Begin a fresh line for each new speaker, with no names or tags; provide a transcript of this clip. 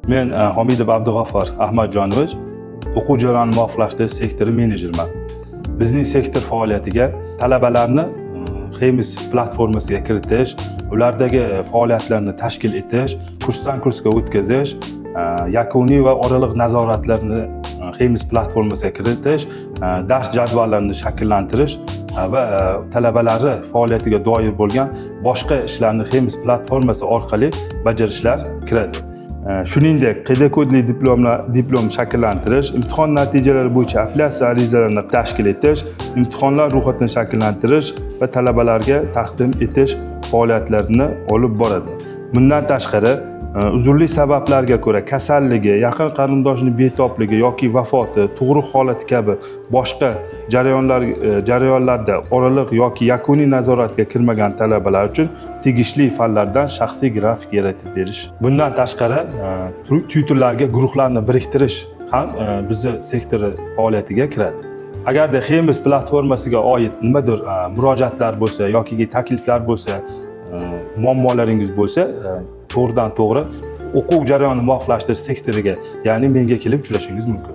Men Homidov Abdug'affor Ahmadjonovich, o'quv jarayonini muvofiqlashtirish sektori menejeriman. Bizning sektor faoliyatiga talabalarni HEMIS platformasiga kiritish, ulardagi faoliyatlarni tashkil etish, kursdan kursga o'tkazish, yakuniy va oraliq nazoratlarni HEMIS platformasiga kiritish, dars jadvallarini shakllantirish va talabalarni faoliyatiga doir bo'lgan boshqa ishlarni HEMIS platformasi orqali bajarishlar kiradi. Shuningdek, QD kodli diplom shakllantirish, imtihon natijalari bo'yicha apellyatsiya arizalarini tashkil etish, imtihonlar ro'yxatini shakllantirish va talabalarga taqdim etish faoliyatlarini olib boradi. Bundan tashqari, uzrli sabablarga ko'ra kasalligi, yaqin qarindoshning betobligi yoki vafoti, tug'ruq holati kabi boshqa jarayonlarda oraliq yoki yakuniy nazoratga kirmagan talabalar uchun tegishli fanlardan shaxsiy grafik yaratib berish. Bundan tashqari, tyutorlarga guruhlarni biriktirish ham bizni sektori faoliyatiga kiradi. Agarda HEMIS platformasiga oid nimadir murojaatlar bo'lsa yoki takliflar bo'lsa, muammolaringiz bo'lsa, to'g'ridan to'g'ri o'quv jarayonini muvofiqlashtirish sektoriga, ya'ni menga kelib uchrashingiz mumkin.